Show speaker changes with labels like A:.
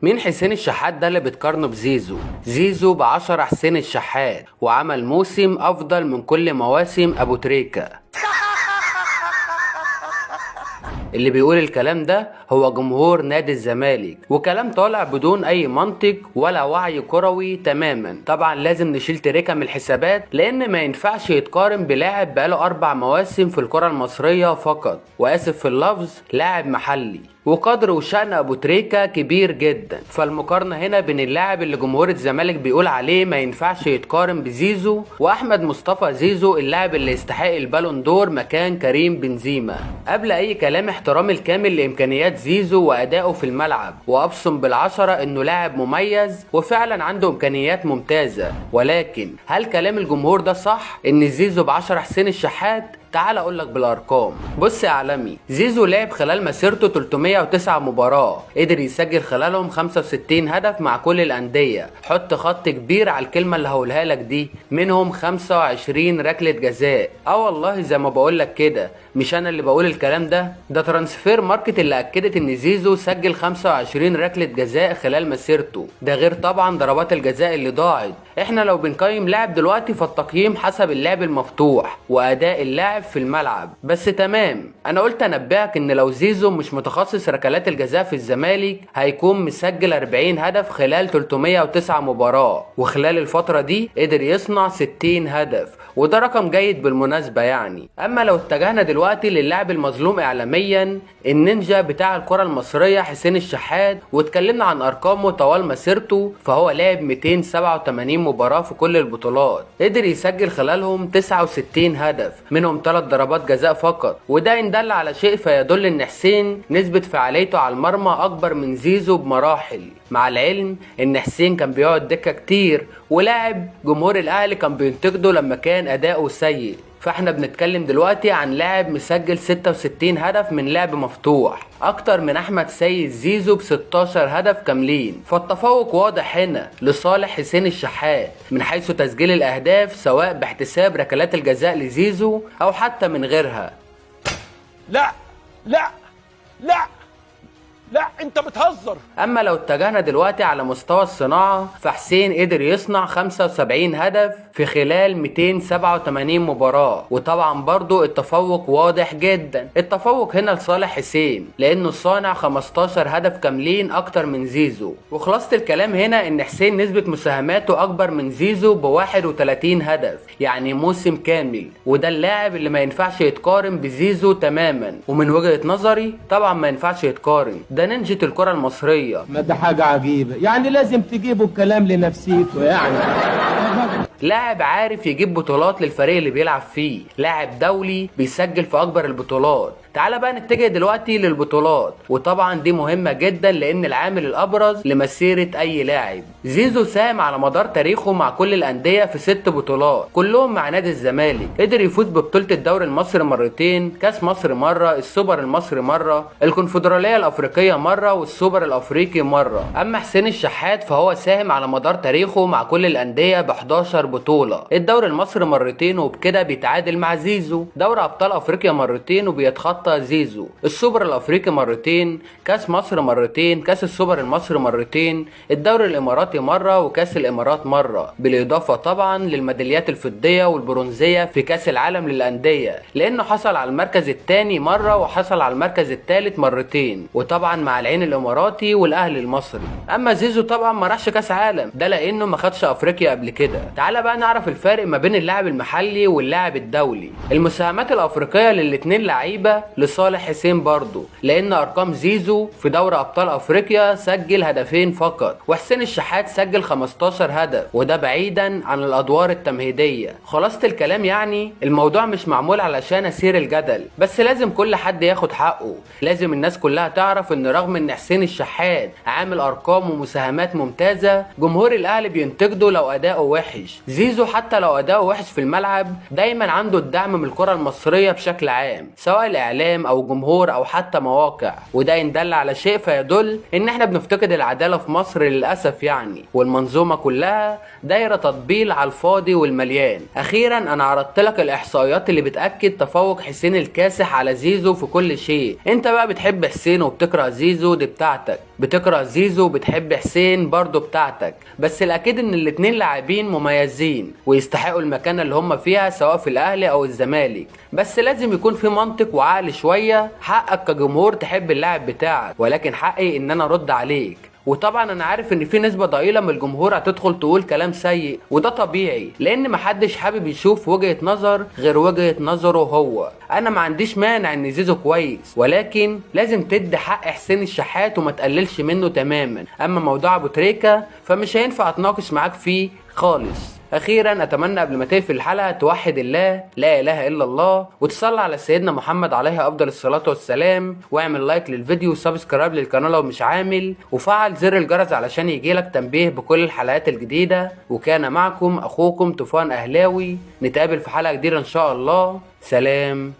A: مين حسين الشحات ده اللي بتقارنه بزيزو؟ زيزو ب10 حسين الشحات، وعمل موسم افضل من كل مواسم ابو تريكة. اللي بيقول الكلام ده هو جمهور نادي الزمالك، وكلام طالع بدون اي منطق ولا وعي كروي تماما. طبعا لازم نشيل تريكة من الحسابات، لان ما ينفعش يتقارن بلاعب بقاله 4 مواسم في الكرة المصرية فقط، واسف في اللفظ لاعب محلي، وقدر وشأن ابو تريكة كبير جدا. فالمقارنة هنا بين اللاعب اللي جمهور الزمالك بيقول عليه ما ينفعش يتقارن بزيزو، واحمد مصطفى زيزو اللاعب اللي يستحق البالون دور مكان كريم بنزيما. قبل اي كلام، احترامي الكامل لامكانيات زيزو وادائه في الملعب، وابصم بالعشرة انه لاعب مميز وفعلا عنده امكانيات ممتازة، ولكن هل كلام الجمهور ده صح ان زيزو ب10 حسين الشحات؟ تعال اقول لك بالارقام. بص يا عالمي، زيزو لعب خلال مسيرته 309 مباراة، قدر يسجل خلالهم 65 هدف مع كل الاندية. حط خط كبير على الكلمة اللي هقولها لك دي، منهم 25 ركلة جزاء. والله زي ما بقول لك كده، مش انا اللي بقول الكلام ده، ده Transfermarkt اللي اكدت ان زيزو سجل 25 ركلة جزاء خلال مسيرته، ده غير طبعا ضربات الجزاء اللي ضاعت. احنا لو بنقيم لاعب دلوقتي فالتقييم حسب اللعب المفتوح واداء اللاعب في الملعب بس. تمام، انا قلت انبهك ان لو زيزو مش متخصص ركلات الجزاء في الزمالك هيكون مسجل 40 هدف خلال 309 مباراة، وخلال الفترة دي قدر يصنع 60 هدف، وده رقم جيد بالمناسبة يعني. اما لو اتجهنا دلوقتي للاعب المظلوم اعلاميا النينجا بتاع الكرة المصرية حسين الشحات، واتكلمنا عن ارقامه طوال مسيرته، فهو لعب 287 مباراة في كل البطولات، قدر يسجل خلالهم 69 هدف، منهم 3 ضربات جزاء فقط، وده ان دل على شيء فيدل ان حسين نسبة فعاليته على المرمى اكبر من زيزو بمراحل. مع العلم ان حسين كان بيقعد دكة كتير، ولاعب جمهور الاهلي كان بينتقده لما كان اداؤه سيء. فاحنا بنتكلم دلوقتي عن لاعب مسجل 66 هدف من لعب مفتوح، اكتر من احمد سيد زيزو ب 16 هدف كاملين. فالتفوق واضح هنا لصالح حسين الشحات من حيث تسجيل الاهداف، سواء باحتساب ركلات الجزاء لزيزو او حتى من غيرها.
B: لا لا لا لا، انت بتهزر.
A: اما لو اتجهنا دلوقتي على مستوى الصناعة، فحسين قدر يصنع 75 هدف في خلال 287 مباراة، وطبعا برضو التفوق واضح جدا. التفوق هنا لصالح حسين لانه صانع 15 هدف كاملين اكتر من زيزو. وخلاصة الكلام هنا ان حسين نسبة مساهماته اكبر من زيزو ب 31 هدف، يعني موسم كامل، وده اللاعب اللي ما ينفعش يتقارن بزيزو تماما. ومن وجهة نظري طبعا ما ينفعش يتقارن، ده نينجة الكرة المصرية.
C: ما ده حاجة عجيبة، يعني لازم تجيبوا الكلام لنفسيكوا يعني.
A: لاعب عارف يجيب بطولات للفريق اللي بيلعب فيه، لاعب دولي بيسجل في اكبر البطولات. تعال بقى نتجه دلوقتي للبطولات، وطبعا دي مهمة جدا لان العامل الابرز لمسيرة اي لاعب. زيزو ساهم على مدار تاريخه مع كل الاندية في 6 بطولات كلهم مع نادي الزمالك. قدر يفوز ببطولة الدوري المصري مرتين، كاس مصر مرة، السوبر المصري مرة، الكونفدرالية الافريقية مرة، والسوبر الافريقي مرة. اما حسين الشحات فهو ساهم على مدار تاريخه مع كل الاندية ب 11 بطولة، الدوري المصري مرتين وبكده بيتعادل مع زيزو، دوري ابطال افريقيا مرتين وبيتخطى زيزو، السوبر الافريقي مرتين، كاس مصر مرتين، كاس السوبر المصري مرتين، الدوري الاماراتي مرة، وكاس الامارات مرة، بالاضافة طبعا للميداليات الفضية والبرونزية في كاس العالم للاندية، لانه حصل على المركز الثاني مرة وحصل على المركز الثالث مرتين، وطبعا مع العين الاماراتي والاهلي المصري. اما زيزو طبعا ما راحش كاس عالم، ده لانه ما خدش افريقيا قبل كده. تعال بقى نعرف الفرق ما بين اللاعب المحلي واللاعب الدولي. المساهمات الافريقية للاتنين لعيبة لصالح حسين برضو، لان ارقام زيزو في دوري ابطال افريقيا سجل هدفين فقط، وحسين الشحات سجل 15 هدف، وده بعيدا عن الادوار التمهيدية. خلاصة الكلام يعني الموضوع مش معمول علشان اسير الجدل، بس لازم كل حد ياخد حقه. لازم الناس كلها تعرف ان رغم ان حسين الشحات عامل ارقام ومساهمات ممتازة، جمهور الاهلي بينتقده لو اداؤه وحش. زيزو حتى لو اداؤه وحش في الملعب دايما عنده الدعم من الكرة المصرية بشكل عام، سواء الاعلام اعلام او جمهور او حتى مواقع، وده ان دل على شيء فيدل ان احنا بنفتقد العدالة في مصر للاسف يعني، والمنظومة كلها دايرة تطبيل على الفاضي والمليان. اخيرا انا عرضت لك الاحصائيات اللي بتأكد تفوق حسين الكاسح على زيزو في كل شيء. انت بقى بتحب حسين وبتكره زيزو، دي بتاعتك، بتكره زيزو وبتحب حسين برضو بتاعتك، بس الاكيد ان الاتنين لاعبين مميزين ويستحقوا المكانة اللي هم فيها سواء في الاهلي او الزمالك، بس لازم يكون في منطق وعقل شوية. حقك كجمهور تحب اللاعب بتاعك، ولكن حقي ان انا ارد عليك. وطبعا انا عارف ان في نسبة ضئيلة من الجمهور هتدخل تقول كلام سيء، وده طبيعي لان محدش حابب يشوف وجهة نظر غير وجهة نظره هو. انا ما عنديش مانع ان زيزو كويس، ولكن لازم تدي حق حسين الشحات وما تقللش منه تماما. اما موضوع ابو تريكة فمش هينفع اتناقش معاك فيه خالص. اخيرا اتمنى قبل ما تقفل الحلقة توحد الله، لا اله الا الله، وتصلي على سيدنا محمد عليه افضل الصلاة والسلام، واعمل like للفيديو و subscribe للقناة لو مش عامل، وفعل زر الجرس علشان يجيلك تنبيه بكل الحلقات الجديدة. وكان معكم اخوكم طوفان اهلاوي، نتقابل في حلقة جديدة ان شاء الله. سلام.